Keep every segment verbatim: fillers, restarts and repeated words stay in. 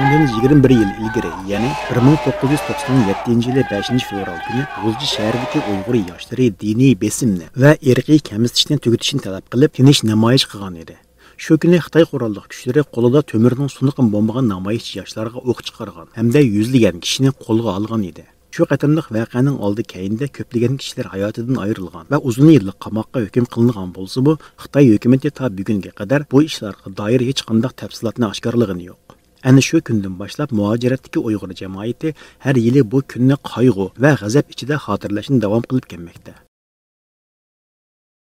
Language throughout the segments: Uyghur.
بۇندىن يىگىرمە بىر يىل ئىلگىرى، يەنى بىر مىڭ توققۇز يۈز توقسان يەتتىنچى يىلى بەشىنچى فېۋرال كۈنى غۇلجا شەھىرىدىكى ئۇيغۇر ياشلىرى دىنىي بېسىمنى ۋە ئىرقىي كەمسىتىشنى تۈگىتىشنى تەلەپ قىلىپ، تىنچ نامايىش قىلغان ئىدى. شۇ كۈنى خىتاي قوراللىق كۈچلىرى قولىدا تۆمۈرنىڭ سۇنۇقىمۇ بولمىغان نامايىشچى ياشلارغا ئوق چىقارغان ھەمدە يۈزلىگەن كىشىنى قولغا ئالغان ئىدى. شۇ قېتىملىق ۋەقەنىڭ ئالدى كەينىدە كۆپلىگەن كىشىلەر ھاياتىدىن ئايرىلغان ۋە ئۇزۇن يىللىق قاماققا ھۆكۈم قىلىنغان بولسىمۇ، خىتاي ھۆكۈمىتى تا بۈگۈنگە قەدەر بۇ ئىشلارغا دائىر ھېچقانداق تەپسىلاتنى ئاشكارىلىغىنى يوق. ئەنە شۇ كۈندىن باشلاپ مۇھاجىرەتتىكى ئۇيغۇر جامائىتى ھەر يىلى بۇ كۈننى قايغۇ ۋە غەزەپ ئىچىدە خاتىرىلەشنى داۋام قىلىپ كەلمەكتە.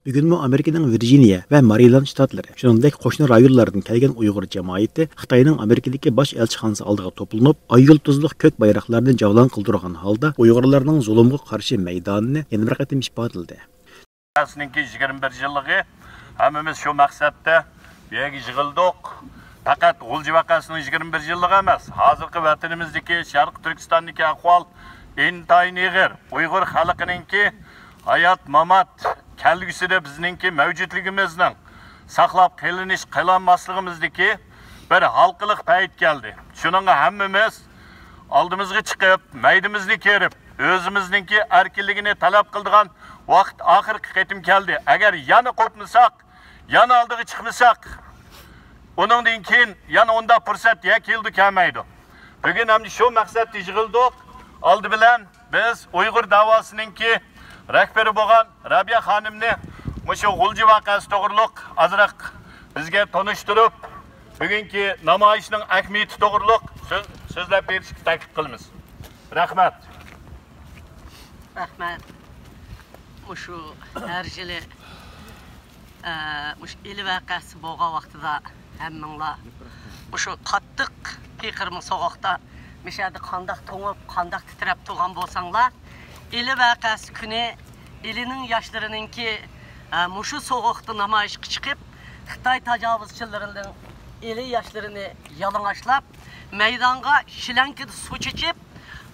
بۈگۈنمۇ ئامېرىكىنىڭ ۋىرجىنىيە ۋە مارىلاند شتاتلىرى، شۇنىڭدەك قوشنا رايونلاردىن كەلگەن ئۇيغۇر جامائىتى خىتاينىڭ ئامېرىكىدىكى باش ئەلچىخانىسى ئالدىغا توپلىنىپ، ئاي يۇلتۇزلۇق كۆك بايراقلارنى جەۋلان قىلدۇرغان ھالدا ئۇيغۇرلارنىڭ زۇلۇمغا قارشى مەيدانىنى يەنە بىر قېتىم ئىپادىلىدى. ۋەقەسىنىڭكى يىگىرمە بىر يىللىقى، ھەممىمىز شۇ مەقسەتتە بۇ يەرگە يىغىلدۇق. پەقەت غۇلجا ۋەقەسىنىڭ يىگىرمە بىر يىللىقى ئەمەس، ھازىرقى ۋەتىنىمىزدىكى، شەرقىي تۈركىستاندىكى ئەھۋال ئىنتايىن ئېغىر. ئۇيغۇر خەلقىنىڭكى ھايات-مامات، كەلگۈسىدە بىزنىڭكى مەۋجۇتلۇقىمىزنىڭ ساقلاپ قېلىنىش، قېلالماسلىقىمىزدىكى بىر ھالقىلىق پەيت كەلدى. شۇنىڭغا ھەممىمىز ئالدىمىزغا چىقىپ، مەيدىمىزنى كېرىپ، ئۆزىمىزنىڭكى ئەركىنلىكىنى تەلەپ قىلىدىغان ۋاقىت ئاخىرقى قېتىم كەلدى. ئەگەر يەنە قوپمىساق، يەنە ئالدىغا چىقمىساق، ئۇنىڭدىن كېيىن يەنە ئۇنداق پۇرسەت يەككە يىلدا كەلمەيدۇ. بۈگۈن ئەمدى شۇ مەقسەتتە يىغىلدۇق. ئالدى بىلەن بىز ئۇيغۇر داۋاسىنىڭكى رەھبىرى بولغان رابىيە خانىمنى مۇشۇ غۇلجا ۋەقەسى توغرۇلۇق ئازراق بىزگە تونۇشتۇرۇپ، بۈگۈنكى نامايىشنىڭ ئەھمىيىتى توغرۇلۇق سۆز، سۆزلەپ بېرىشكە تەكلىپ قىلىمىز. رەھمەت. رەھمەت. مۇشۇ ھەر يىلى، ئە، مۇشۇ ئىلى ۋەقەسى بولغان ۋاقتىدا ھەممىڭلار مۇشۇ قاتتىق پىقىرما سوغۇقتا مۇشۇ يەردە قانداق توڭۇپ، قانداق تىترەپ تۇرغان بولساڭلار، ئىلى ۋەقەسى كۈنى ئىلىنىڭ ياشلىرىنىڭكى، ئە، مۇشۇ سوغۇقتا نامايىشقا چىقىپ، خىتاي تاجاۋۇزچىلىرىنىڭ ئىلى ياشلىرىنى يالىڭاچلاپ، مەيدانغا شىلەڭكىدە سۇ چېچىپ،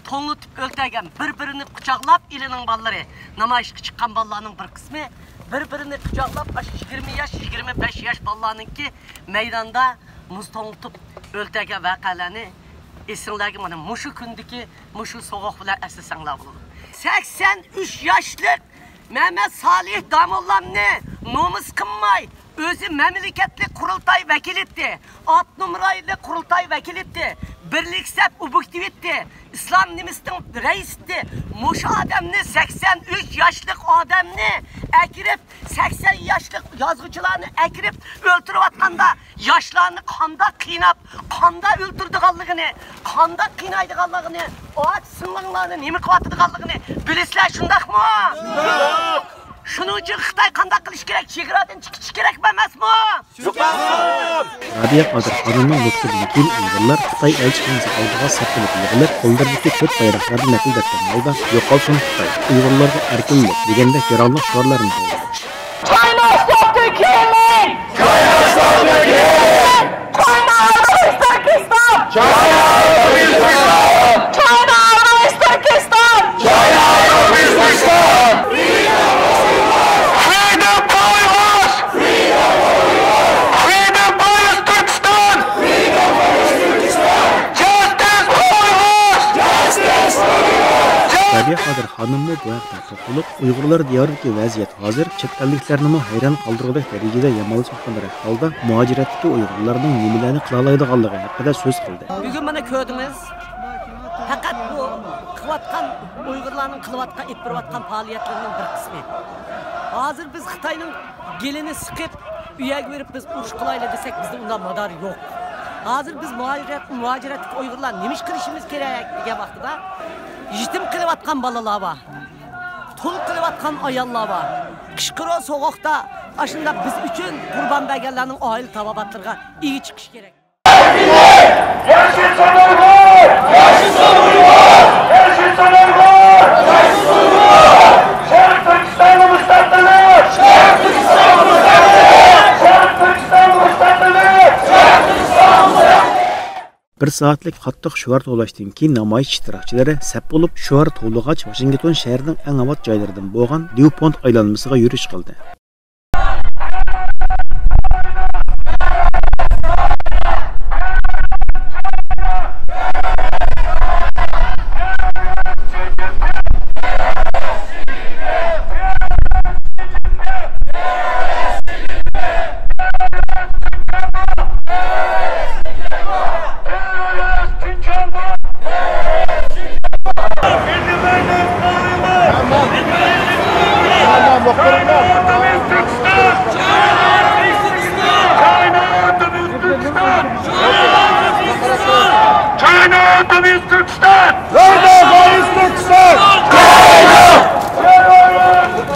توڭلىتىپ ئۆلتۈرگەن، بىر-بىرىنى قۇچاقلاپ، ئىلىنىڭ بالىلىرى، نامايىشقا چىققان بالىلارنىڭ بىر قىسمى بىر-بىرىنى قۇچاقلاپ، ئاشۇ يىگىرمە ياش، يىگىرمە بەش ياش بالىلارنىڭكى مەيداندا مۇز توڭلىتىپ ئۆلتۈرگەن ۋەقەلەرنى ئېسىڭلارگە مانا مۇشۇ كۈندىكى مۇشۇ سوغۇق بىلەن ئەسلىسەڭلار بولىدۇ. سەكسەن ئۈچ ياشلىق مەمەت سالىھ داموللامنى نومۇس قىلماي، ئۆزى مەملىكەتلىك قۇرۇلتاي ۋەكىلى ئىدى، ئاپتونوم رايونلۇق قۇرۇلتاي ۋەكىلى ئىدى، بىرلىك سەپ ئوبيېكتىۋى ئىدى، ئىسلام نېمىسىنىڭ رەئىسى ئىدى. مۇشۇ ئادەمنى، سەكسەن ئۈچ ياشلىق ئادەمنى ئەكىرىپ، سەكسەن ياشلىق يازغۇچىلارنى ئەكىرىپ ئۆلتۈرۈۋاتقاندا، ياشلارنى قانداق قىيناپ، قانداق ئۆلتۈرىدىغانلىقىنى، قانداق قىينايدىغانلىقىنى، ئاچ سىڭلىڭلارنى نېمە قىلىۋاتىدىغانلىقىنى بىلىسىلەر، شۇنداقمۇ؟ شۇنىڭ ئۈچۈن خىتاي قانداق قىلىشى كېرەك؟ چېگرادىن چىقىش كېرەكمۇ ئەمەسمۇ؟ رابىيە قادىر خانىمنىڭ نۇتقىدىن كېيىن ئۇيغۇرلار خىتاي ئەلچىخانىسى ئالدىغا سەپ بولۇپ يىغىلىپ، قوللىرىدىكى تۆت بايراقلارنى لەپىلدەتكەن ھالدا، «يوقالسۇن خىتاي! ئۇيغۇرلارغا ئەركىنلىك!» دېگەندەك جاراڭلىق شوئارلارنى قوغلىدى. China, stop the killing! China, stop the killing! China, release Turkestan! China, release Turkestan! China, release Turkestan! China, release Turkestan! Freedom for Uyghurs! Freedom for Turkestan! Justice for Uyghurs! Justice for Uyghurs! رابىيە قادىر خانىممۇ بۇ ھەقتە توختىلىپ، ئۇيغۇرلار دىيارىدىكى ۋەزىيەت ھازىر چەت ئەللىكلەرنىمۇ ھەيران قالدۇرغۇدەك دەرىجىدە يامانلىشىپ كېتىۋاتقان ھالدا، مۇھاجىرەتتىكى ئۇيغۇرلارنىڭ نېمىلەرنى قىلالايدىغانلىقى ھەققىدە سۆز قىلدى. بۈگۈن مانا كۆردىڭىز، پەقەت بۇ قىلىۋاتقان، ئۇيغۇرلارنىڭ قىلىۋاتقان، ئېلىپ بېرىۋاتقان پائالىيەتلىرىنىڭ بىر قىسمى. ھازىر بىز خىتاينىڭ گېلىنى سىقىپ، ئۇ يەرگە بېرىپ بىز ئۇرۇش قىلايلى دېسەك، بىزدە ئۇنداق مادار يوق. ھازىر بىز مۇھاجىرەت، مۇھاجىرەتتىكى ئۇيغۇرلار نېمە ئىش قىلىشىمىز كېرەك دېگەن ۋاقتىدا، يېتىم قېلىۋاتقان بالىلار بار، تۇل قېلىۋاتقان ئاياللار بار. قىشقۇرۇق سوغۇقتا ئاشۇنداق بىز ئۈچۈن قۇربان بەرگەنلەرنىڭ ئائىلە تاۋابىئاتلىرىغا ئىگە چىقىش كېرەك. ياشىسۇن ئۇيغۇر! ياشىسۇن ئۇيغۇر! ياشىسۇن ئۇيغۇر! ياشىسۇن ئۇيغۇر! شەرقىي تۈركىستانغا مۇستەقىللىق! شەرقىي تۈركىستانغا مۇستەقىللىق! شەرقىي تۈركىستانغا مۇستەقىللىق! شەرقىي تۈركىستانغا مۇستەقىللىق! بىر سائەتلىك قاتتىق شوئار توۋلاشتىن كېيىن، نامايىش ئىشتىراكچىلىرى سەپ بولۇپ شوئار توۋلىغاچ، ۋاشىنگتون شەھىرىنىڭ ئەڭ ئاۋات جايلىرىدىن بولغان ديۇ پونت ئايلانمىسىغا يۈرۈش قىلدى. Turkistan! Nerede Faiz Türkistan? Terrorist! Terrorist!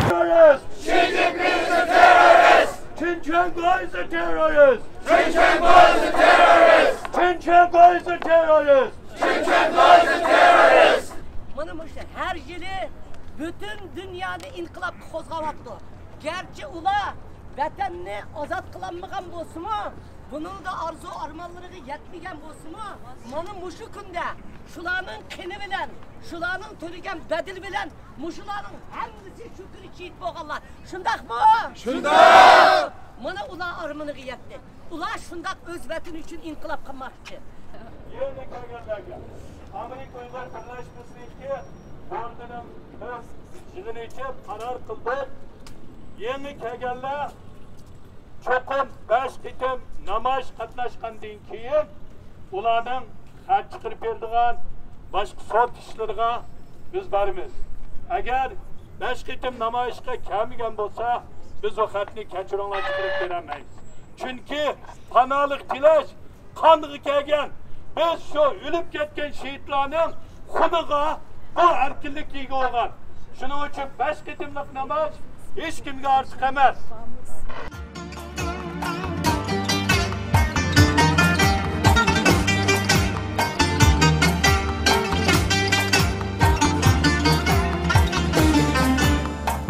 Terrorist! Xi Jinping is a terrorist! Qin Jiabao is a terrorist! Qin Jiabao is a terrorist! Qin Jiabao is a terrorist! Qin Jiabao is a terrorist! مانا مۇشۇ ھەر يىلى پۈتۈن دۇنيانى ئىنقىلابقا قوزغاۋاتىدۇ. گەرچە ئۇلار ۋەتەننى ئازاد قىلالمىغان بولسىمۇ، بۇنىڭدا ئارزۇ ئارمانلىرىغا يەتمىگەن بولسىمۇ، مانا مۇشۇ كۈندە شۇلارنىڭ قېنى بىلەن، شۇلارنىڭ تۆلىگەن بەدىلى بىلەن مۇشۇلارنىڭ ھەممىسى شۇ كۈنى شېھىت بولغانلار. شۇنداقمۇ؟ شۇنداق! مانا ئۇلار ئارمىنىغا يەتتى. ئۇلار شۇنداق ئۆز ۋەتىنى ئۈچۈن ئىنقىلاب قىلماقچى. يېڭى كەلگەنلەرگە ئامېرىكا ئۇيغۇر بىرلەشمىسىنىڭكى بوردىنىڭ بىز يىغىن ئېچىپ قارار قىلدۇق. يېڭى كەلگەنلەر چوقۇم بەش قېتىم نامايىش قاتناشقاندىن كېيىن ئۇلارنىڭ خەت چىقىرىپ بېرىدىغان باشقا سوت ئىشلىرىغا بىز بارىمىز. ئەگەر بەش قېتىم نامايىشقا كەلمىگەن بولسا، بىز ئۇ خەتنى كەچۈرۈڭلار چىقىرىپ بېرەلمەيمىز. چۈنكى پاناھلىق تىلەش قانغا كەلگەن، بىز شۇ ئۆلۈپ كەتكەن شېھىتلارنىڭ خۇنىغا بۇ ئەركىنلىككە ئىگە بولغان. شۇنىڭ ئۈچۈن بەش قېتىملىق نامايىش ھېچكىمگە ئارتۇق ئەمەس.